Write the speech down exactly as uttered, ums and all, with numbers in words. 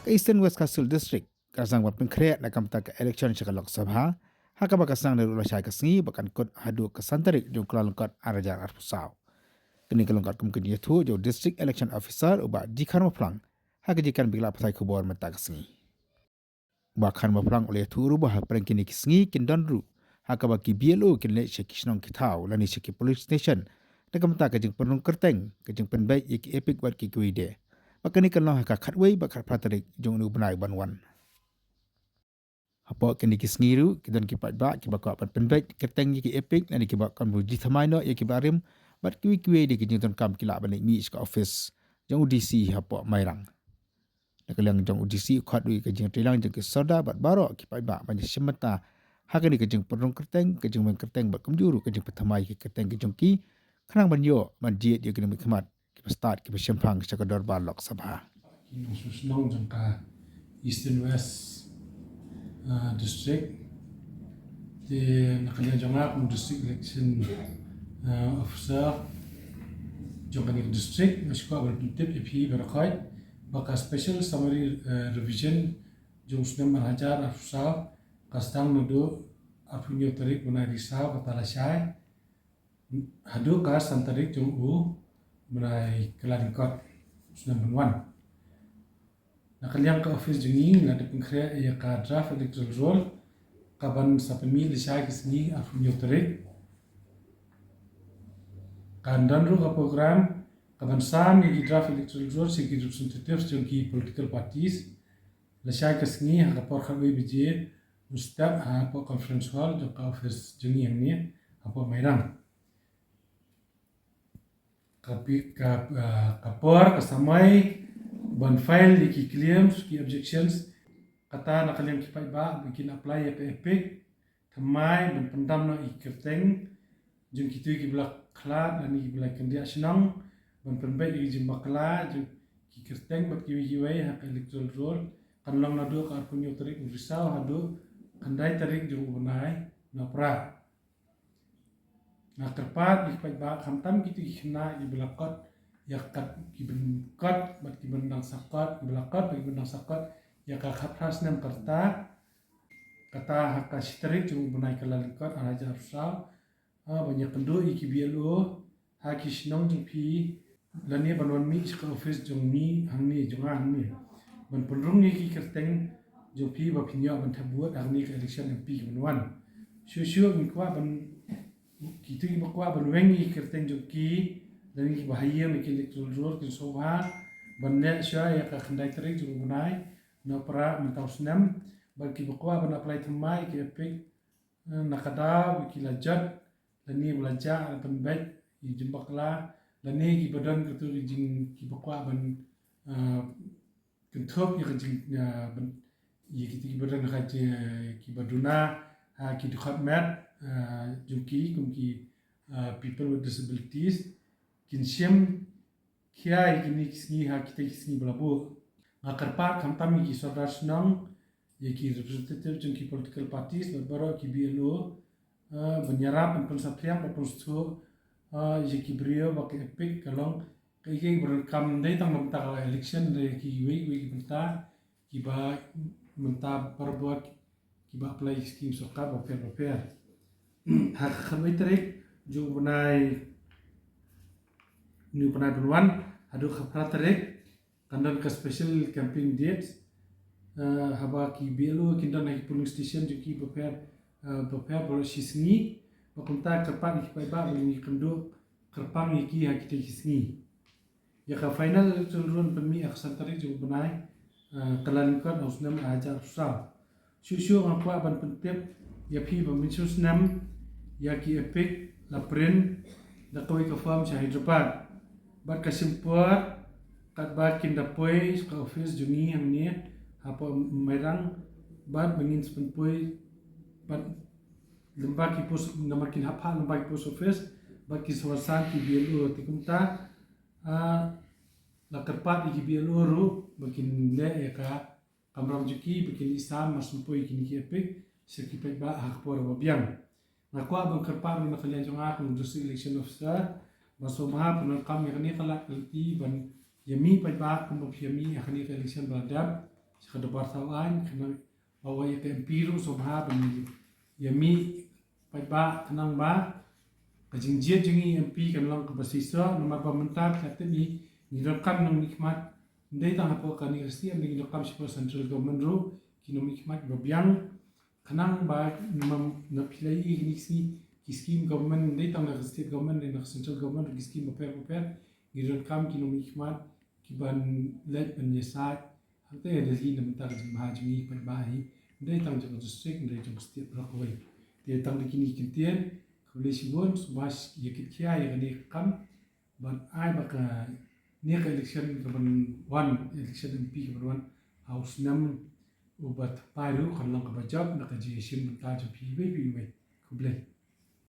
Ka Eastern West Khasi Hills District ka sdang ban pynkhreh na ka bynta ka election sha ka Lok Sabha, ha kaba ka sdang naduh lashai ka sngi ba kan kut haduh ka san tarik jong u Kyllalyngkot ar hajar arphew saw. Kane ka lyngkot kum ka jingïathuh jong u District Election Officer u Bah G Kharmawphlang ha ka jingkren bad ki lad pathai khubor mynta ka sngi. U Bah Kharmawphlang u la ïathuh ruh ba hapdeng kine ki sngi kin don ruh ha kaba ki B L O kin leit sha ki shnong ki thaw lane sha ki polling station na ka bynta ka jingpynrung kyrteng, ka jingpynbeit ïa ki EPIC bad kiwei de. Bad kane kan long ha ka khatwei bad khatphra tarik jong une u bnai ban wan. Hapoh kine ki sngi ruh ki don ki paidbah kiba kwah ban pynbeit kyrteng ïa ki EPIC lane kiba kwah ban jithymmai noh ïa ki barim bad kiwei kiwei de ki jingdonkam ki lah ban leit mih sha ka office jong u D C hapoh Mairang. Na ka liang jong u D C u khot ruh ïa ka jingtreilang jong ki sordar bad baroh ki paidbah ban ïashim bynta ha kane ka jingpynrung kyrteng, ka jingweng kyrteng bad kumjuh ruh ka jingpynthymmai ïa ki kyrteng ki jong ki khnang ban ïoh ban jied ïa ki nongmihkhmat kiba stad kiba shemphang sha ka dorbar Lok Sabha. Ki nongshong shnong jong ka Eastern West, ah, District. Te na ka liang jong nga kum District Election, ah, Officer jong kane ka district, nga sngewkwah ban pyntip ïa phi baroh khoit ba ka Special Summary, ah, Revision jong u snem ar hajar arphew saw ka sdang naduh arphew hynñiew tarik bnai Risaw kata lashai haduh ka san tarik jong u bnai Kyllalyngkot u snem ban wan. Na ka liang ka office jong ngi la dep pynkhreh ïa ka draft electoral roll kaban sa pynmih lashai ka sngi arphew hynñiew tarik. Kan don ruh ka program kaban sam ïa ki draft electoral roll sha ki representatives jong ki political parties lashai ka sngi ha ka por khatwei baje mynstep hapoh conference hall jong ka office jong ngi hangne hapoh Mairang. Ka pi-, ka, ah, ka por, ka samoi ban file ïa ki claims, ki objections, kata na ka liang ki paidbah ba kin apply ïa ka EPIC, thymmai ban pyndam noh ïa ki kyrteng jong kito kiba la khlad lane kiba la kyndiah shnong, ban pynbeit ïa ki jingbakla jong ki kyrteng bad kiwei kiwei ha ka electoral roll, kan long naduh ka arphew hynñiew tarik u Risaw haduh khyndai tarik jong u bnai Nohprah. Nga kyrpad ïa ki paidbah khamtam kito ki khynnah kiba la kot ïa ka, kiba kot bad kiba dang sa kot, kiba la kot bad kiba dang sa kot ïa ka khatphra snem ka rta, kata ha ka shi tarik jong u bnai Kyllalyngkot ar hajar arphew saw, ah, ban ïakynduh ïa ki B L O ha ki shnong jong phi lane ban wan mih sha ka office jong ngi hangne, jong nga hangne, ban pynrung ïa ki kyrteng jong phi ba phin ïoh ban thep vote hangne ka election M P kaban wan. Shuh shuh ngi kwah ban, kito kiba kwah ban weng ïa ki kyrteng jong ki lane kiba ha ïing ïa ki electoral roll kin sngewbha ban leit shuwa ïa ka khyndai tarik jong u bnai Nohprah mynta u snem, bad kiba kwah ban apply thymmai ïa ki EPIC, eh, na ka daw ba ki la jot lane ba la jah ban pynbeit ïa ki jingbakla lane kiba don kato ki jing, kiba kwah ban, eh, kynthup ïa ka jing, eh, ban, ïa kito kiba don ka jing, kiba duna ha ki dkhot met, eh, jong ki kum ki, eh, people with disabilities, kin shim khia ïa kine ki sngi ha kita ki sngi ba la buh. Nga kyrpad khamtam ïa ki sordar shnong, ïa ki representative jong ki political parties bad baroh ki B L O, eh, ban ïarap ban pynsaphriang ban pynsngewthuh, eh, ïa ki briew ba ka EPIC ka long kaei kaei ba donkam, ym dei tang na ka bynta ka election, hynrei ïa kiwei kiwei ki bynta kiba mynta barabor kiba apply ki skim sorkar bapher bapher. Ha ka khatwei tarik jong u bnai, une u bnai ban wan haduh ka phra tarik kan don ka special campaign dates, eh, haba ki B L O kin don ha ki polling station jong ki bapher, eh, bapher baroh shi sngi. Bad kumta kyrpad ïa ki paidbah ba ngin ïakynduh kyrpang ïa ki ha kita ki sngi. Ïa ka final electoral roll pynmih ha ka san tarik jong u bnai, eh, Kyllalyngkot ha u snem ar hajar arphew saw. Shuh shuh nga kwah ban pyntip ïa phi ba mynshuwa snem ïa ki EPIC la print da kawei ka form sha Hyderabad. Bad ka shim por katba kin da poi sha ka office jong ngi hangne hapoh Mairang, bad ba ngin sa pynpoi bad lem bad ki post, namar kin hap phah lem bad ki post office bad ki sa wan san ki B L O. Te kumta, ah, la kyrpad ïa ki B L O ruh ba kin leh ïa ka kamram jong ki ba kin ïasam bad sa pynpoi ïa kine ki EPIC sha ki paidbah ha ka por ba biang. Nga kwah ban kyrpad ruh na ka liang jong nga kum District Election Officer ban sngewbha pyndonkam ïa kane ka lad ka lynti ban ïa mih paidbah kumba phi ïa mih ha kane ka election ba la dep. sha ka dorbar thaw aiñ, khnang ba ïa ka M P ruh sngewbha ban ïa mih paidbah, khnang ba ka jingjied jong ngi M P kan long kaba shisha, namar ba mynta ka tip ngi, ngi donkam nongmihkhmat, ym dei tang hapoh kane ka state, ngi donkam shapoh central government ruh ki nongmihkhmat ba biang, khnang ba ngim na phi la ïohi kine ki sngi, ki scheme government, ym dei tang na ka state government, na ka central government ruh ki scheme bapher bapher, ngi donkam ki nongmihkhmat ki ban leit ban ïasaid hangta ha Delhi na bynta ka jingbha jong ngi paidbah hi, ym dei tang jong ka district, ym dei jong ka state baroh kawei. Te tang da kine ki kyntien, khublei shibun, sngewbha ïa kit khia ïa kane ka kam, bad ai ba kane ka election kaban wan, election M P kaban wan ha u snem uba thymmai ruh kan long kaba jop na ka jingïashim bynta jong phi iwei pa iwei. Khublei.